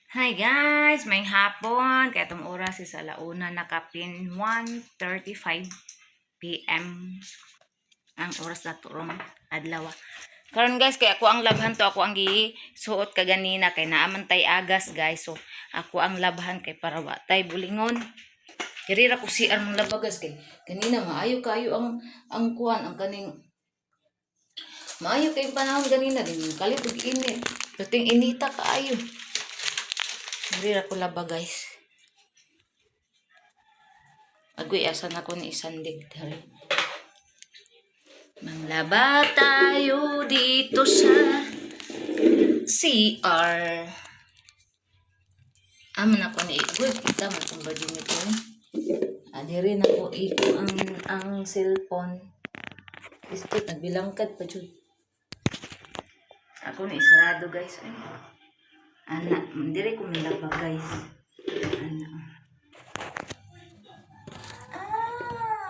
Hi guys, may hapon. Kaya itong oras is alauna nakapin 1:35 PM. Ang oras na turong adlaw. Karon guys, kay ako ang labhan to, ako ang gisuot kaganina kay naaman tay agas, guys. So ako ang labhan kay para wa tay bulingon. Diri ra ko CR mong laba, guys, kay kanina maayo kayo ang kuan ang kaning maayo kay panahon ganina din kalit og init. Dating inita kaayo. Diri ra ko laba, guys. Agoy, asa na ko ni isandig diri. Manglaba tayo dito sa CR. Amo na ko ni agoy, kita mo kung ba din ito. Ah, diri na ko iko ang cellphone. Isto nagbilangkad pa jud. Ako ni isarado, guys. Ay. Ana, diri ko milaba, guys. Ana.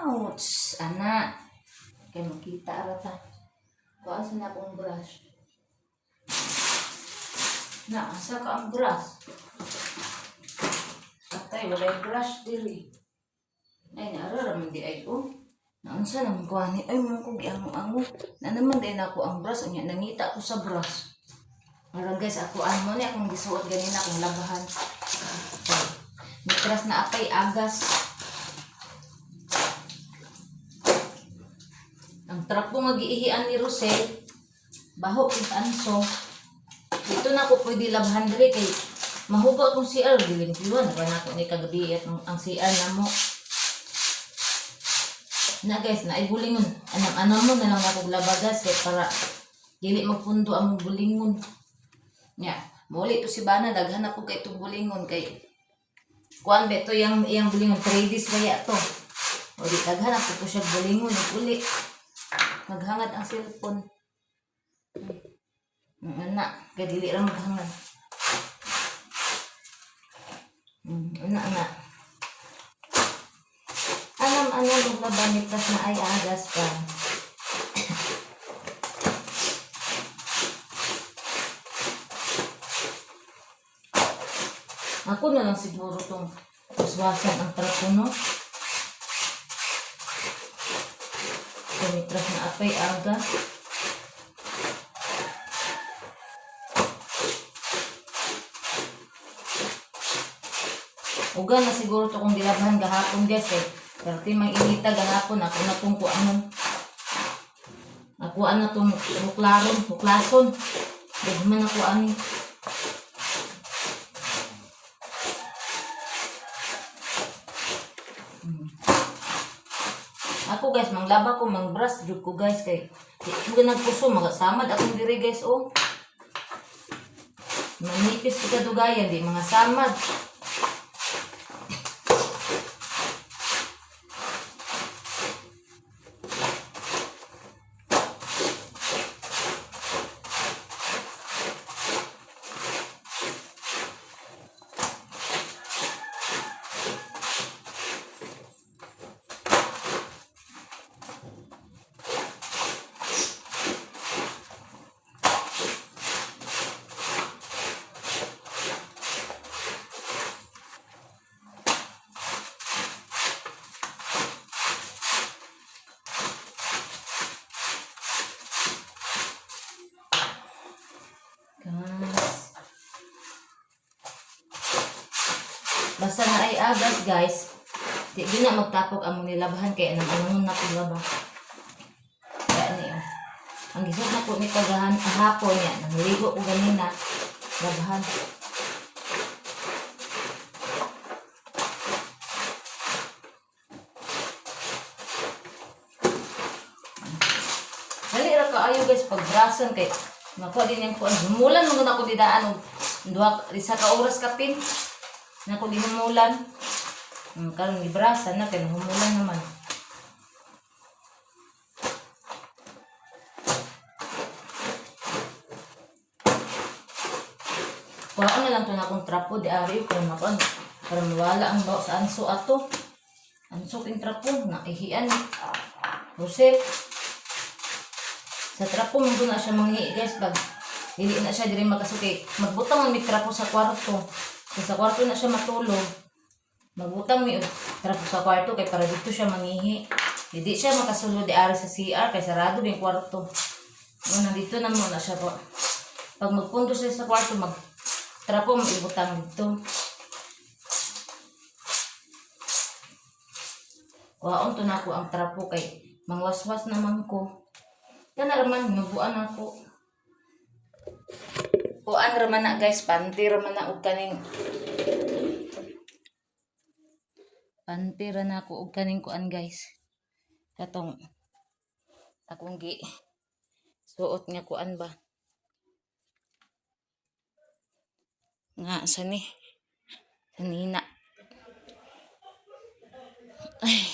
Ouch! Ana. Kay makita ra ta. Kuha sa na akong brush. Na, asa ka ang brush? Atay, walay brush diri. Ay, naara raman di ay, oh. Naunsa naman ko ani? Ay, mo ko giango-ango. Na naman din ako ang brush. Unya, nangita ko sa brush. Aron guys, ako ano mo ni akong gisuot ganina akong labahan. Mitras na apay agas. Ang trapo nga giihian ni Rosel, baho kung anso. Dito na ako pwede labhan diri kay mahugaw akong CR, gilimpyuhan ba na ako ni kagabi at ang CR na mo. Na guys, na ay bulingon. Anang ano mo na lang ako labagas kay para dili magpundo ang bulingon. Nya, muli to si Bana, daghan ako kay itong bulingon kay kuan be to yang iyang bulingon 3 days kaya to. O di daghan ako po siya bulingon ug uli. Maghangad ang cellphone. Ana, kay dili ra maghangad. Ana ana. Anam anam og laban nitras na ay agas pa. Ako na lang siguro tong uswasan ang trapo, no? Tumitras na apay aga. Uga na siguro to kung gilabhan gahapon, guys, kay pero mang inita gahapon ako na tong kuanon. Ako ana tong huklaron, huklason. Dugman ako ani. Ako guys, manglaba ko, mangbrush jud ko, guys, kay di ko nagpuso magasamad akong diri, guys, oh. Manipis ko kadugayan di mga samad. Guys. Basta na ay agas, guys. Di di na magtapok ang nilabhan kay anang anong na laba. Kaya ni oh. Ang gisod na po ni kagahan hapon niya, nangligo ko ganina labhan. Dali ra kaayo guys pagbrasan kay makuha din yung kuan. Humulan mo na ko didaan og duha isa ka oras kapin. Na ko gihumulan. Karon gibrasan na kay humulan naman. Kuhaan na lang to na akong trapo di ari ko makuan para mawala ang baw sa anso ato. Anso king trapo na ihian. Rosel. Sa trapo mo na siya manghi, guys, pag Dili na siya diri makasuki. Magbutang man mig trapo sa kwarto. Kay sa kwarto na siya matulog. Magbutang mi og trapo sa kwarto kay para dito siya mangihi. Hindi siya makasulod di ari sa CR kay sarado ba yung kwarto. No, nandito na muna siya po. Pag magpunto siya sa kwarto, mag trapo mo ibutang dito. Kuhaon to na ako ang trapo kay mangwaswas naman ko. Kana raman nubuan ako. Kuan raman na guys, panty raman na og kaning panty ra na ako og kaning kuan guys. Katong akong gi suot nga kuan ba. Nga sa ni sanina. Ay.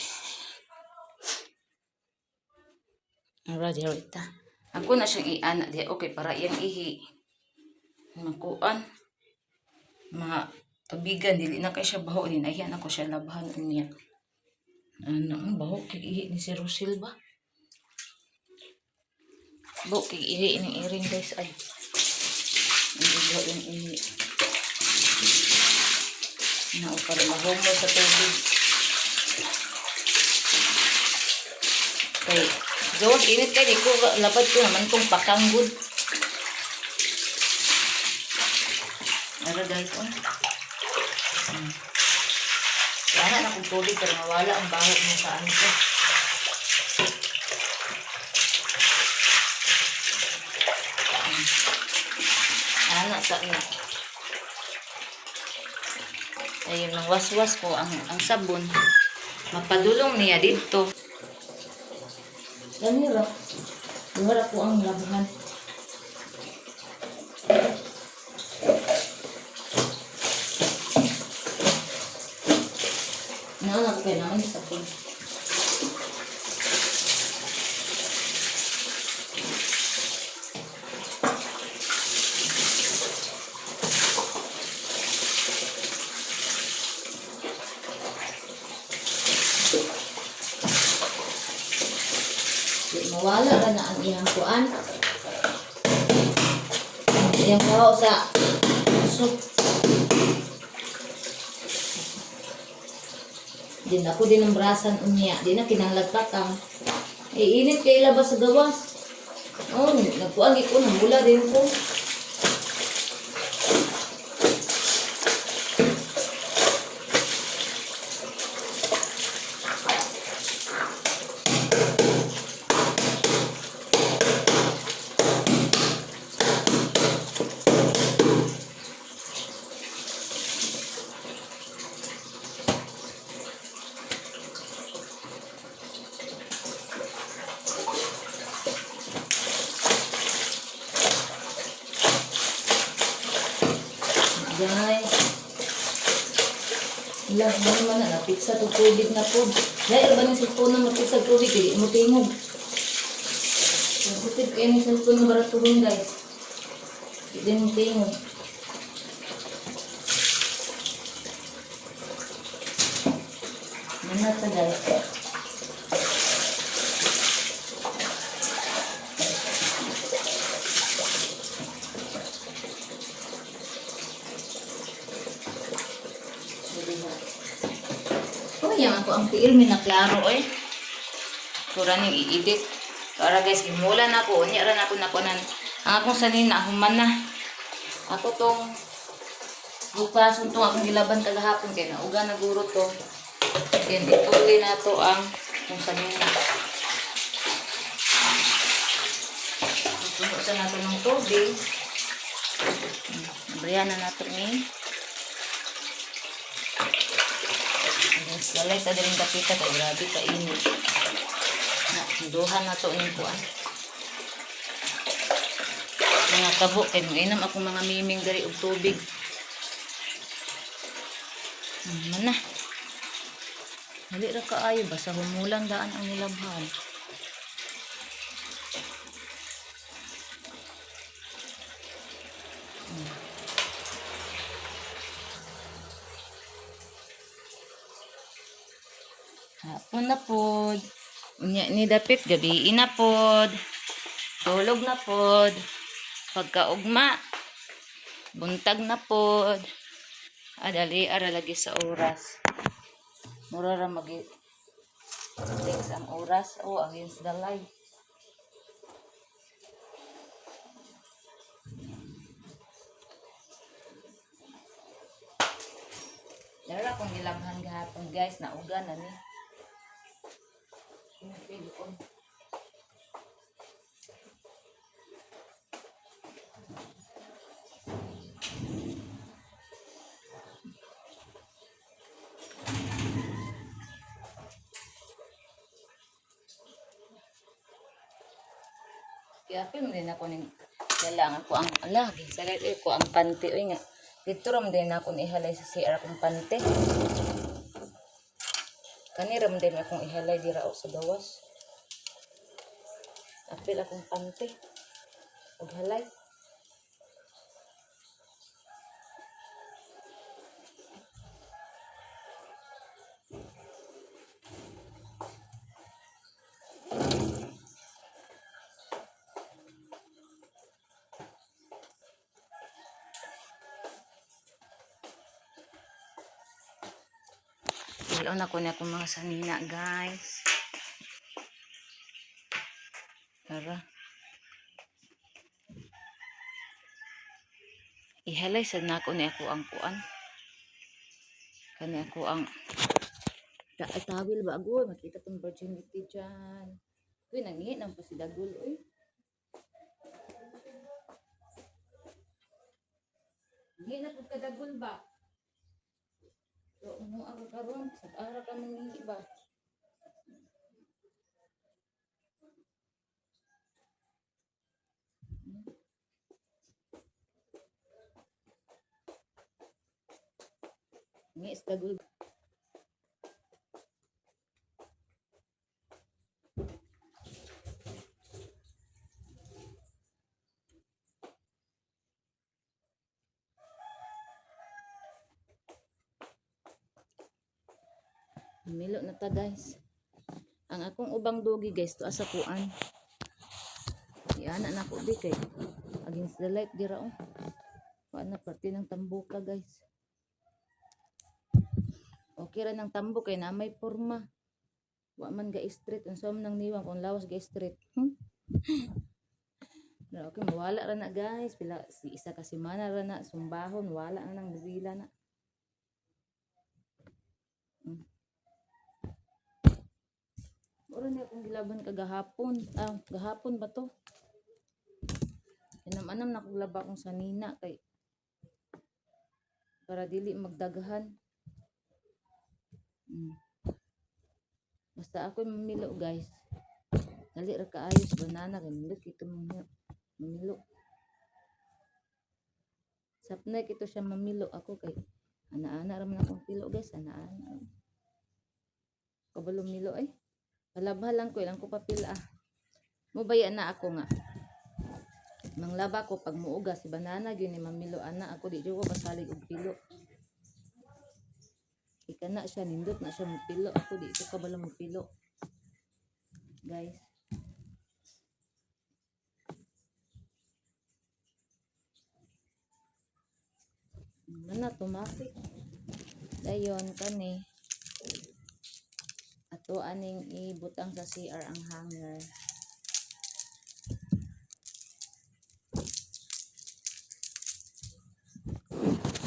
Ara ita. Ako na siyang iana di okay para iyang ihi. Makuan. Ma tubigan dili na kay siya baho din ayan ako siya labhan niya. Ano ang baho kay ihi ni si Rosil ba? Baho kay ihi ni iring guys ay. Ang baho yung ihi. Na para mahumo sa tubig. Kay gawas init kay di ko lapad ko naman kong pakanggod. Ara guys oh. Wala na kong tubig pero mawala ang baho mo sa ano ko. Ana sa ano. Ayun, nang waswas ko ang sabon. Mapadulong niya dito. Ganira. Duhara ko ang labhan. Nauna ko kayo naman sa sabon. Di, mawala ra na ang iyang kuan. Ang iyang baho sa soup. Din ako din ang brasan unya. Di na kinahanglag pakang. Eh, init kay labas sa gawas. Oh, nagkuan ko nang din ko. Guys. Ila, ano naman na, napitsa to tubig na po. Dahil ba ng cellphone na mapitsa tubig, hindi mo tingog. Sensitive kayo ng cellphone na baratuhon, guys. Hindi mo tingog. Ano ta, guys? Oh, yan ako ang tiil mi na klaro eh. Kura ning i-edit. Para guys, gimula na ako. Unya ra na ako nakunan. Ang akong sanina, human na. Ako tong bukason tong akong gilaban kagahapon kay nauga na guro to. Then ituloy na to ang kung sanina. Puno sa nato ng tubig. Abrihan na nato ni. Walay sa diring kapita kay grabe ka init. Na, duha na to ning kuan. Mga kabo kay moinom akong mga miming diri og tubig. Man na. Dali ra kaayo basta humulan daan ang nilabhan. Hapon na pod. Unya ni dapit gabi na pod. Tulog na pod. Pagkaugma, buntag na pod. Adali ara lagi sa oras. Mura ra magi text ang oras o oh, against the light. Dara akong gilabhan gahapon, guys, nauga na ni. Pinapilion. Kaya pim din ako ning kailangan ko ang ala, ginsalit eh, ko ang panty oy nga. Dito ram din ako ni ihalay sa CR akong panty. Kani ram din akong ihalay dira o sa gawas. Apil akong panty. Ug halay. Ilaw na ko ni akong mga sanina, guys. Tara. Ihalay sad nako ni ako ang kuan. Kani ako ang tawil ba agoy makita tong virginity dyan. Uy, nangihi nang po si Dagul uy. Nangihi na pud ka Dagul ba? So, mo ako karon sa ara ka mangihi ba? Ngi sa Dagul. Milo na ta, guys. Ang akong ubang dogi, guys, to sa kuan. Iana na ko di kay against the light dira oh. Kuan na parte ng tambuka, guys. Okay ra ng tambo kay na may porma. Wa man ga street unsa man nang niwang kung lawas ga street. Pero okay, mawala ra na, guys. Pila si isa ka semana ra na sumbahon, wala na nang nabila na. Mura na akong gilaban kagahapon. Ah, gahapon ba to? Inam-anam na akong laba akong sanina kay para dili magdaghan. Basta ako mamilo, guys. Dali ra kaayos banana kay nindot kito mamilo. Sapnay kito siya mamilo ako kay ana-ana ra man akong pilo, guys, ana-ana. Kabalo milo ay. Palabha lang ko ilang ko papila ah. Mubaya na ako nga. Manglaba ko pag muuga si banana gyud ni mamilo ana ako di jud ko kasalig og pilo. Ika na siya nindot na siya mupilo ako di ko kabalo mupilo. Guys. Mana tumatik. Dayon kani ato aning ibutang sa CR ang hanger.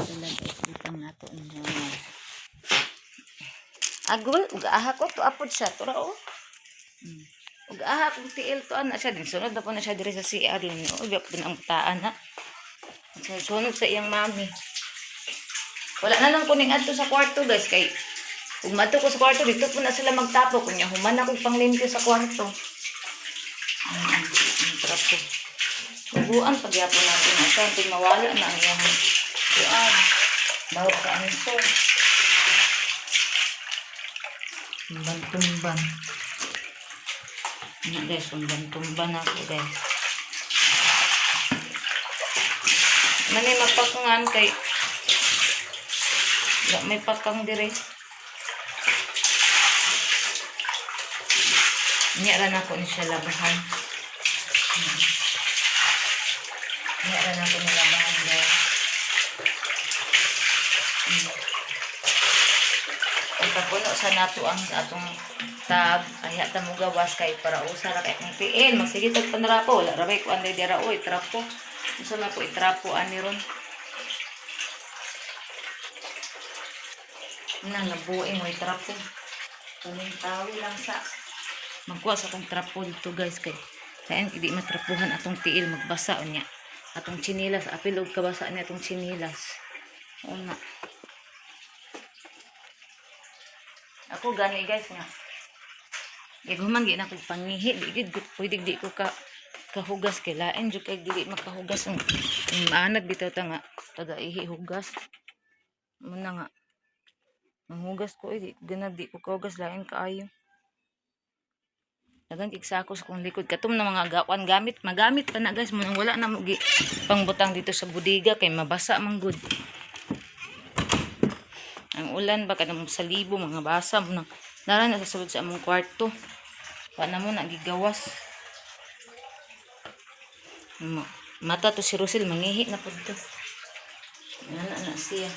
Sila, guys, butang nato ang hanger. Agol, ug aha ko to apod siya to ra oh. Ug aha kung tiil to ana siya din sunod na po na siya diri sa CR lang. Oh, biya po din ang butaan na. Sunod sa iyang mami. Wala na lang kuning adto sa kwarto, guys, kay ug madto ko sa kwarto dito po na sila magtapok kunya human ako panglimpyo sa kwarto. Ang trapo. Ubuan pagyapon natin na siya, hindi mawala na ang iyang kuan. Bawo sa anso. Tumban-tumban. Ano, guys, tumban-tumban ako, guys. Mani mapakangan kay wala may pakang dire. Niya ra nako ni siya labahan. Niya ra na ko nilabahan, guys. Pagkapuno sa nato ang atong tab, ay ta mo gawas kay para usa ra kay akong tiil. Magsige tag panrapo, wala ra bay kuan day dira oy, trapo. Unsa man ko itrapo ani ron? Na nabuing mo trapo. Pamintawi lang sa magkuha sa akong trapo dito, guys, kay lain hindi matrapuhan atong tiil, magbasa unya. Atong chinilas apil og kabasa niya atong chinilas. Una. Ako gani, guys, nga. Giguman gi na kog pangihi, di gid pwede di ko ka kahugas kay lain jud kay dili makahugas ang maanad bitaw ta nga taga ihi hugas. Muna nga manghugas ko eh, di ganag di ko kahugas, lain kaayo. Dagan kig sako sa kong likod katum na mga gawan gamit, magamit pa na, guys, mo nang wala na mo gi pangbutang dito sa budiga kay mabasa man gud. Ang ulan ba kanang sa libo mga basa mo nang nara na sa sulod sa among kwarto. Wa na mo na gigawas. Mata to si Rosel mangihi na pud to. Ana na siya.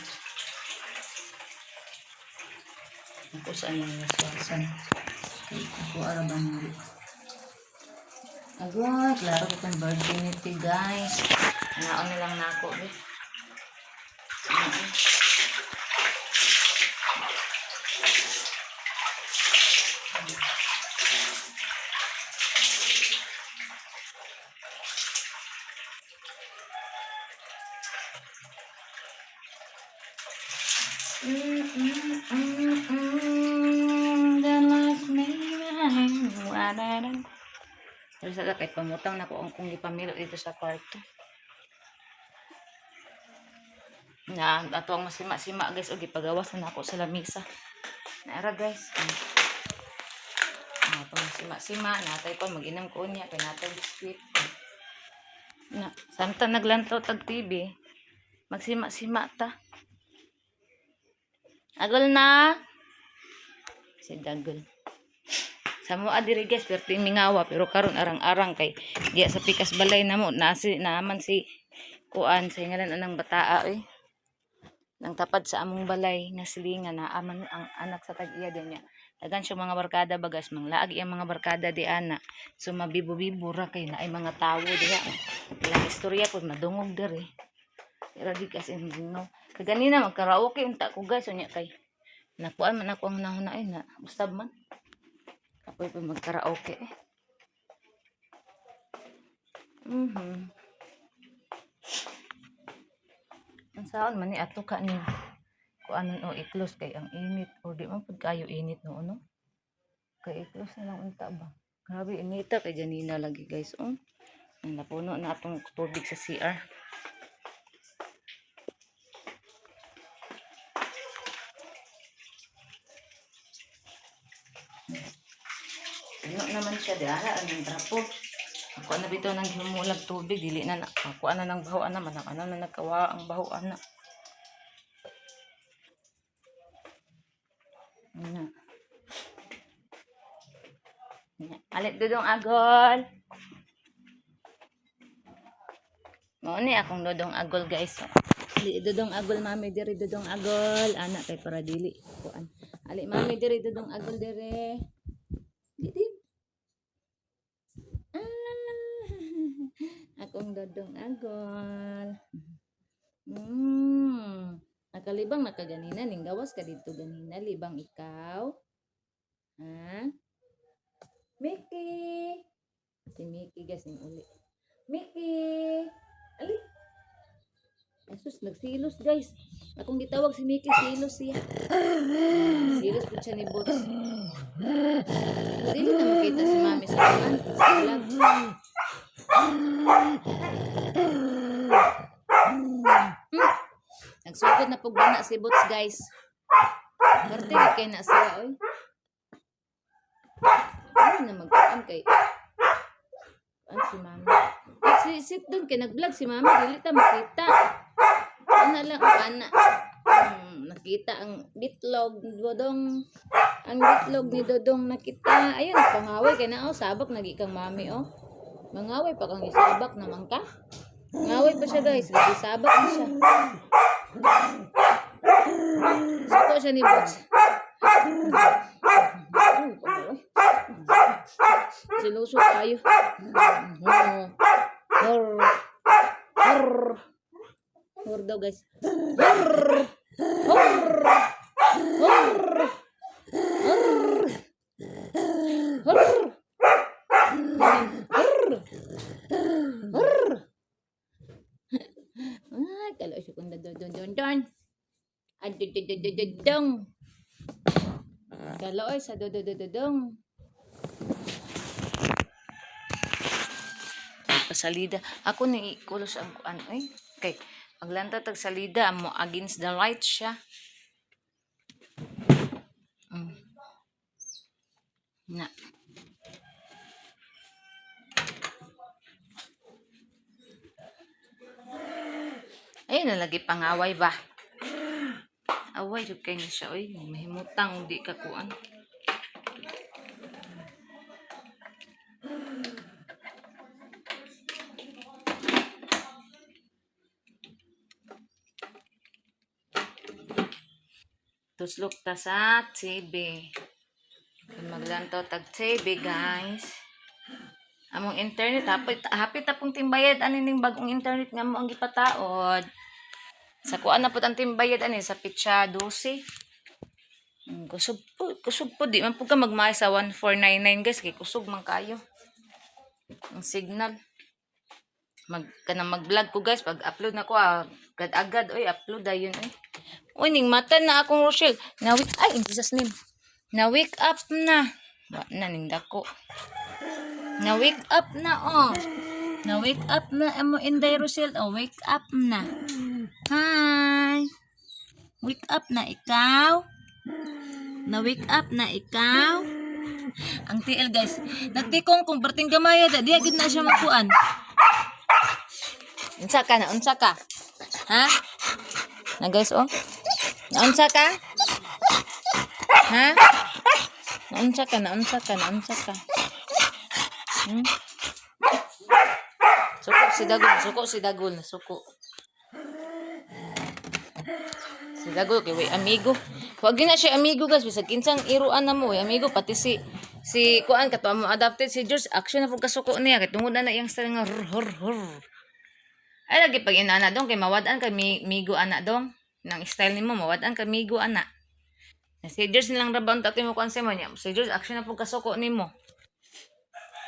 Ako sa anong naswasan. Ako arabang hindi. Agoy, klaro ko kang virginity, guys. Naon na lang nako, be. The last man. Wala. Pero sa kay pamutang na ko ang kong gipamilo dito sa kwarto. Na ato ang masima-sima, guys, og gipagawas na nako sa lamisa. Naara, guys. Na ato masima-sima, natay ko mag-inom ko niya kay natay biskwit. Na samtang naglantaw tag TV, magsima-sima ta. Agol na. Si Dagol. Sa mua diri, guys, perting mingawa pero karon arang-arang kay diya sa pikas balay namo na si naaman si kuan sa ngalan anang bataa eh. Nang tapad sa among balay nga silingan naaman ang anak sa tag-iya din niya. Dagan siya mga barkada bagas manglaag iyang mga barkada di ana. So mabibo-bibo ra kay naay mga tawo diha. Ilang istorya pud madungog diri. Pero di kasi no. Kaganina magkaraoke unta ko, guys, unya kay nakuan man ako ang nahuna eh na usab man. Kapoy pa magkaraoke eh. Ang saon man ni ato ka ni kuanon o i-close kay ang init or di man pud kayo init no ano. Kay i-close na lang unta ba. Grabe inita kay Janina lagi, guys, oh. Napuno na atong tubig sa CR. Ano naman siya di ara ang trapo. Ako na bitaw nang humulag tubig dili na na. Ako na nang baho ana man ano na nagkawa ang baho ana. Ano. Alit dudong agol. Mao ni akong dudong agol, guys. Ali dudong agol mami diri, dudong agol ana kay para dili kuan. Ali mami diri, dudong agol diri. Di din. Ah, akong dodong agol. Nakalibang na ka ganina, ning gawas ka dito ganina, libang ikaw. Ha? Mickey! Si Mickey, guys, ning uli. Mickey! Ali! Jesus, nagsilos, guys. Akong gitawag si Mickey, silos siya. Silos po siya ni Boots. Dili na makita si Mami sa kuan, sa vlog. Nagsugod na pug bana si Boots, guys. Parte kay na siya oy. Ano na magkuan kay kuan si Mami. Eh, si sit doon kay nag-vlog si Mami dili ta makita. Ana lang ang ana. Nakita ang bitlog Dodong. Ang bitlog ni Dodong nakita. Ayun, pangaway kay na oh, sabak nagi kang Mami oh. Mangaway pa kang isabak naman ka. Mangaway pa siya, guys. Isabak na siya. Suko siya ni Boots. Siluso tayo. Hor. Hor. Hor daw, guys. Hor. Hor. Hor. Hor. Hor. Hor. Hor. Ay, kalo siya kung don don don don. Adudududududong. Kalooy sa dududududong. Pasalida. Ako ni kulos ang kuan oy. Kay maglanta tag salida mo against the light siya. Na. Ayun na lagi pangaway ba? Away jud kay ni siya oy, mahimutang di ka kuan. Tuslok ta sa TV. Kay maglantaw tag TV, guys. Among internet hapit hapit na pong timbayad ani ning bagong internet nga mo ang gipataod. Sa kuan na pud ang timbayad ani sa pitsa 12. Kusog po di man pud ka magmay sa 1499, guys, kay kusog man kayo. Ang signal. Mag kanang mag-vlog ko, guys, pag upload na ko agad-agad oy upload dayon oy. Uy, ning mata na akong Rochelle. Na wake, ay, in Jesus name. Na wake up na. Wa na ning dako. Na wake up na oh. Na wake up na amo Inday Rochelle. Oh, wake up na. Hi. Wake up na ikaw. Na wake up na ikaw. Ang TL, guys. Nagtikong kung perting gamaya da diya gid na siya makuan. Unsa ka na? Unsa ka? Ha? Na guys oh. Naunsa ka? Ha? Naunsa ka? Naunsa ka? Naunsa ka? Suko si Dagol, suko si Dagol, suko. Si Dagol kay way amigo. Wag gyud na siya amigo, guys, bisag kinsang iruan na mo, way amigo pati si kuan kato mo adopted si George, action na pud kasuko niya kay tungod na na iyang style nga hur hur hur. Ay lagi pag inana dong kay mawad-an kay migo ana dong nang style nimo mawad-an kay migo ana. Na si George nilang rabaon tatay mo kuan sa mo niya. Si George action na pud kasuko nimo.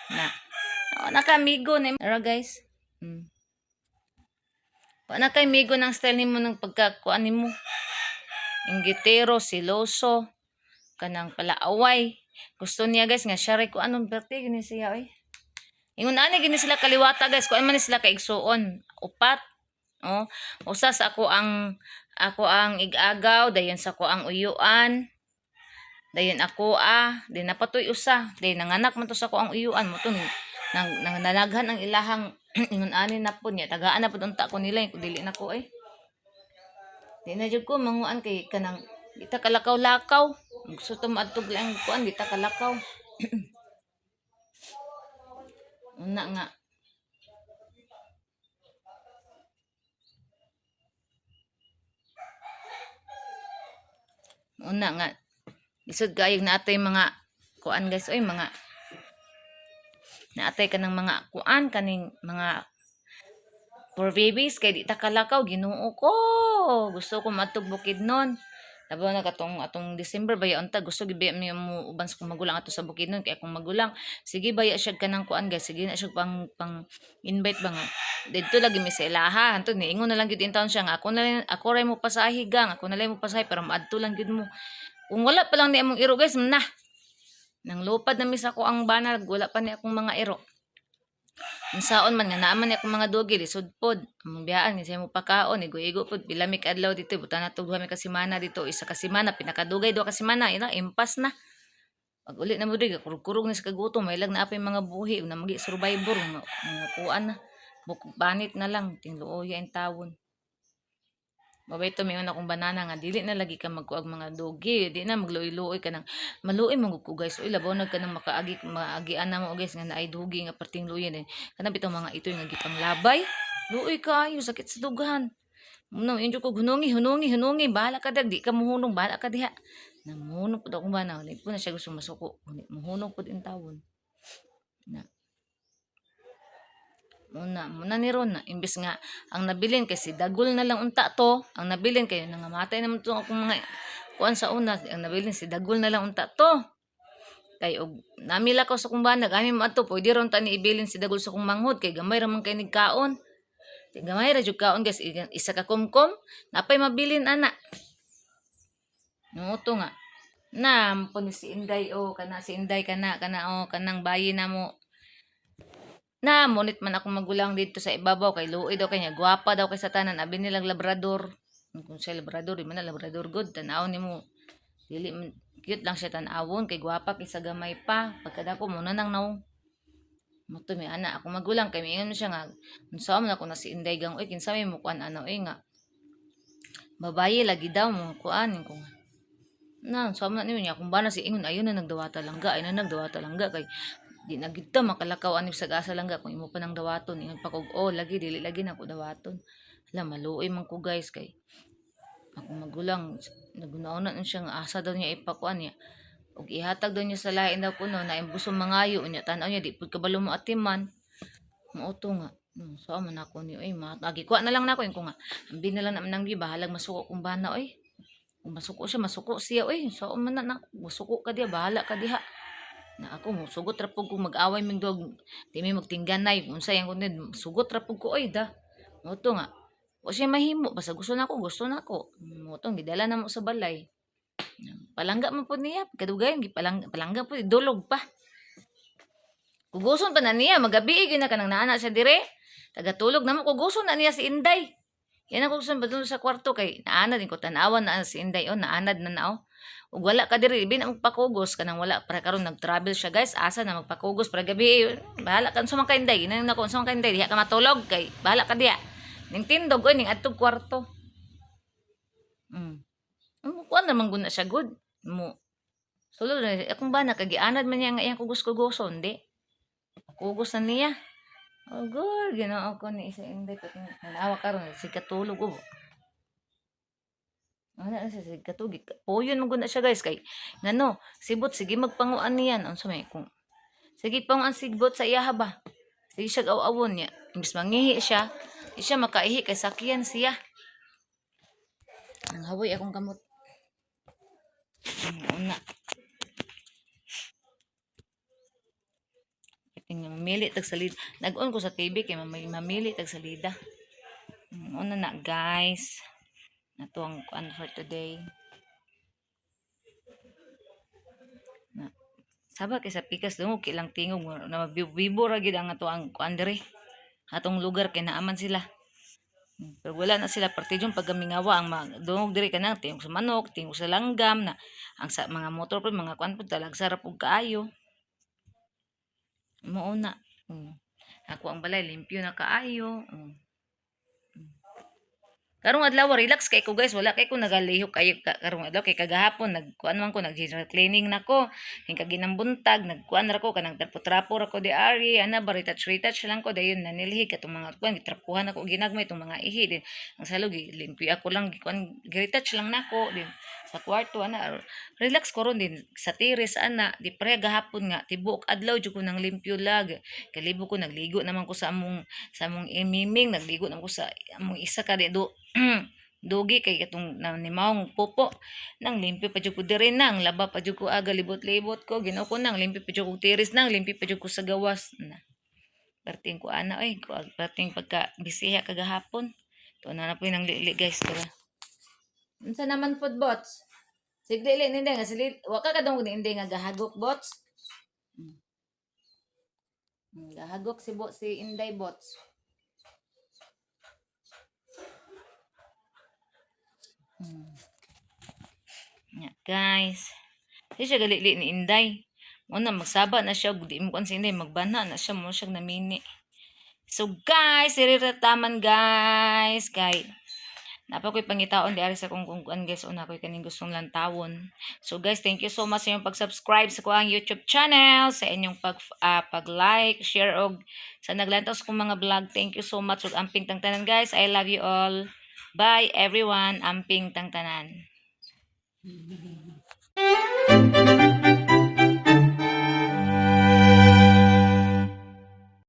Na. O, naka amigo na. Ara, guys. Wa na kay migo ng style nimo ng pagkakuan nimo. Inggitero, siloso, kanang palaaway. Gusto niya, guys, nga siya ray kuan anong birthday gini siya oy. Ingon ani gini sila kaliwata, guys, kuan man ni sila kaigsuon. Upat. Oh, usa sa ako ang igagaw, dayon sa ako ang uyuan. Dayon ako di napatoy usa, dayon nanganak man to sa ako ang uyuan mo to nang nanaghan ang ilahang ingon ani na po niya. Tagaan na pud unta ko nila kung dili na ko eh. Di na jud ko manguan kay kanang di ta kalakaw-lakaw. Gusto to maadtog lang kuan di ta kalakaw. Una nga. Una nga. Isod kayog naatoy mga kuan, guys, oy, mga naatay ka ng mga kuan kaning mga for babies kay di ta kalakaw, Ginoo ko. Gusto ko maadtog Bukidnon. Labaw na katong atong December baya unta gusto gid mi mo uban sa akong magulang ato sa Bukidnon kay akong magulang sige baya siya kanang kuan, guys, sige na siya pang invite ba nga didto lagi mi sa ilaha. Anto niingon na lang gyud intawon siya nga ako na lang, ako ray mo pasahi gang, ako na lang mo pasahi pero maadto lang gyud mo kung wala pa lang ni among iro, guys, na nang lupad na mi sa ako ang banal wala pa ni akong mga iro. Unsaon man nga naaman ni akong mga dogi lisod pod. Among biyaan nga siya mo pakaon, igo-igo pod pila mi kaadlaw dito, buta na duha mi ka semana dito, isa ka semana pinakadugay duha ka semana, ina impas na. Pag uli na mo diri kurog-kurog ni sa kagutom, may lag na apay mga buhi, na magi survivor mga, mga kuan na. Buk banit na lang ting luoya in tawon. Mabay to mingon akong banana nga dili na lagi ka magkuag mga dugi, di na magluoy-luoy ka nang maluoy man gud ko, guys. Uy, labaw na ka nang makaagi maagian na mo, guys, nga naay dugi nga perting luoy eh. Kana bitong mga itoy nga gipanglabay. Luoy kaayo, sakit sa dughan. No, injo ko hunungi, hunungi, hunungi, bahala ka dag, di ka muhunong, bahala ka diha. Namuhunong pud akong bana, di po na siya gusto masuko. Muhunong pud in tawon. Na. Muna, muna ni Ron na imbes nga ang nabilin kay si Dagol na lang unta to, ang nabilin kay nangamatay naman to akong mga kuan sa una, ang nabilin si Dagol na lang unta to. Kay og namila ko sa kong banag, ami mo ato, pwede ron ta ni ibilin si Dagol sa kong manghod kay gamay ra man kay nigkaon. Kay gamay ra jud kaon, guys, isa ka kumkom, napay mabilin ana. Nuto nga. Na po ni si Inday o kana si Inday kana kana o kanang bayi na mo. Na munit man akong magulang dito sa ibabaw kay luoy daw kanya, gwapa daw kay sa tanan, abi nilang labrador. Kung siya labrador, di man na labrador good, tan-aw nimo. Dili man cute lang siya tan-awon kay gwapa kay sa gamay pa. Pagkadako mo na nang naong. Mo to mi ana akong magulang kay miingon siya nga unsa man ako na si Inday gang oy, kinsa may mo kuan ana oy nga babaye lagi daw mo kuan ko nga. Na unsa man niya akong bana si ingon ayon na nagdawata langga, ay na nagdawata langga kay di na gid ta makalakaw ani sa asa langga kung imo pa nang dawaton. Ingon pa kog, "Oh, lagi dili lagi na ko dawaton." Hala, maluoy man ko, guys, kay akong magulang nagunaon na siya nga asa daw niya ipakuan niya ug ihatag daw niya sa lain daw kuno na imbuso mangayo unya tan-aw niya di pud kabalo mo atiman. Mao to nga so man ako ni oy matagi kuha na lang nako ko nga ambi na lang naman nang bahalag masuko kung bana oy. Kung masuko siya, masuko siya oy. So man na nako, masuko ka diha, bahala ka diha. Na ako mo sugot ra pud kung mag-away ming dog, di mi magtingganay unsay ang kundi sugot ra pud ko oy da. Mao to nga wa siya mahimo basta gusto nako, gusto nako. Mao to gidala na mo sa balay. Palangga man pud niya kadugayan, gipalangga palangga pud, dulog pa. Kuguson pa na niya, magabi gyud na kanang naana siya dire. Tagatulog na mo, kuguson na niya si Inday. Yan ang kuguson pa dun sa kwarto kay naana din ko tan-awan na si Inday oh, naanad na nao. Ug wala ka diri, ibi na magpakugos kanang wala para karon nag-travel siya, guys. Asa na magpakugos para gabi eh, bahala ka unsa man ka, Inday. Ginang nako unsa man ka, Inday, diha ka matulog kay bahala ka diha. Ning tindog oy ning adtog kwarto. Mo kuan naman guna siya good. Mo sulod na akong bana kay gianad man niya nga iyang kugos-kugoson di. Kugos na niya. Oh, good. Ginoo ko ni isa Inday pati nanawa karon sig katulog oh. Ana na siya sig katulog. Puyon man gud na siya, guys, kay ngano sibot sige magpanguan niyan unsa may kung sige panguan sigbot sa iyaha ba. Sige siya aw-awon niya. Imbis mangihi siya, di siya makaihi kay sakyan siya. Nang hawoy akong kamot. Una. Nga mamili tag salida. Nag-on ko sa TV kay mamili tag salida. Una na, guys. Nato ang kuan for today. Na saba kay sa pikas dungog kay ilang tingog na mabibo ra gid ang ato ang kuan diri. Atong lugar kay naaman sila. Pero wala na sila partidyong pagkamingawa ang dungog diri kanang tingog sa manok, tingog sa langgam na ang sa mga motor po mga kuan po talagsa ra pug kaayo. Mao na. Ako ang balay limpyo na kaayo. Karong adlaw relax kay ko, guys, wala kay ko nagalihok kayo karong adlaw kay kagahapon nagkuan man ko, nag cleaning nako. Ning kaginang buntag nagkuan ra ko kanang trapo-trapo ra ko di ari ana ba, retouch retouch lang ko dayon nanilhig katong mga kuan gitrapuhan ako ginagmay itong mga ihi din ang salog limpyo ako lang gikuan gi-retouch lang nako din sa kwarto ana. Relax ko ron din sa tiris ana, di pareha gahapon nga tibuok adlaw jud ko nang limpyo lag kalibo ko. Nagligo naman ko sa among imiming, nagligo naman ko sa among isa ka di do dugi kay katong na nimaong pupo nang limpyo pa jud ko diri, nang laba pa jud ko aga, libot-libot ko. Ginoo ko, nang limpyo pa jud ko tiris, nang limpyo pa jud ko sa gawas na perting ko ana oy ko perting pagka bisiha kagahapon to na na po nang lili, guys, tara. Unsa naman food bots? Sige dili ninde nga sili wa ka kadungog ni Inday nga gahagok, bots. Gahagok si bo si Inday, bots. Nya, guys. Di siya galili ni Inday. Muna magsaba na siya, di mo si Inday magbana na siya mo siya namini. So guys, taman guys kay Naa pa ko'y pangitaon di ari sa kung kuan, guys, una ko'y kaning gustong lantawon. So guys, thank you so much sa inyong pag-subscribe sa kuang YouTube channel, sa inyong pag-like, share og sa naglantaw sa kong mga vlog. Thank you so much ug amping tang tanan, guys. I love you all. Bye, everyone. Amping tang tanan.